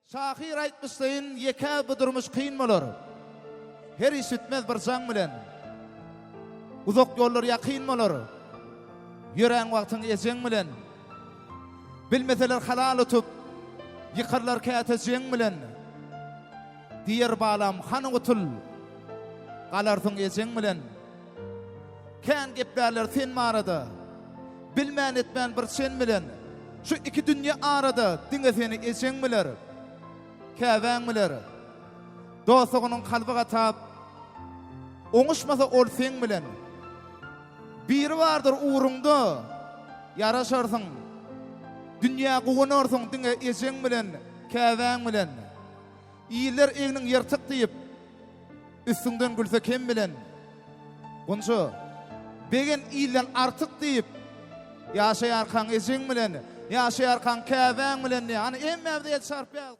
Şahyr aýtmyşlaýyn ýeke bu durmuş kyn bolar. Her iş bitmez bir jaň bilen. Uzak ýollar ýakyn bolar. Ýörän wagtyň ejeň bilen. Bilmeseler halal utup, ýykarlar käte jeň bilen. Diýer balam hany gutul, galarsyň ejeň bilen. Kän geplärler sen barada, Bilmän etmän bir çen bilen. Şu iki dünýe arada diňe seni ejeň biler, käbäň biler. Dost-doganyň kalby gatap, oňuşmasa ol seň bilen. Biri bardyr ugruňda, ýaraşarsyň. Dünýä guwanarsyň diňe ejeň bilen, käbäň bilen. Iller egniň ýyrtyk diýip, üstüňden gülse kem bilen. Gunça, begen ilden artyk diýip, ýaşaýarkaň ejeň bilen, ýaşaýarkaň käbäň bilen diýýär. Hany hemmämiz el çarpýarys.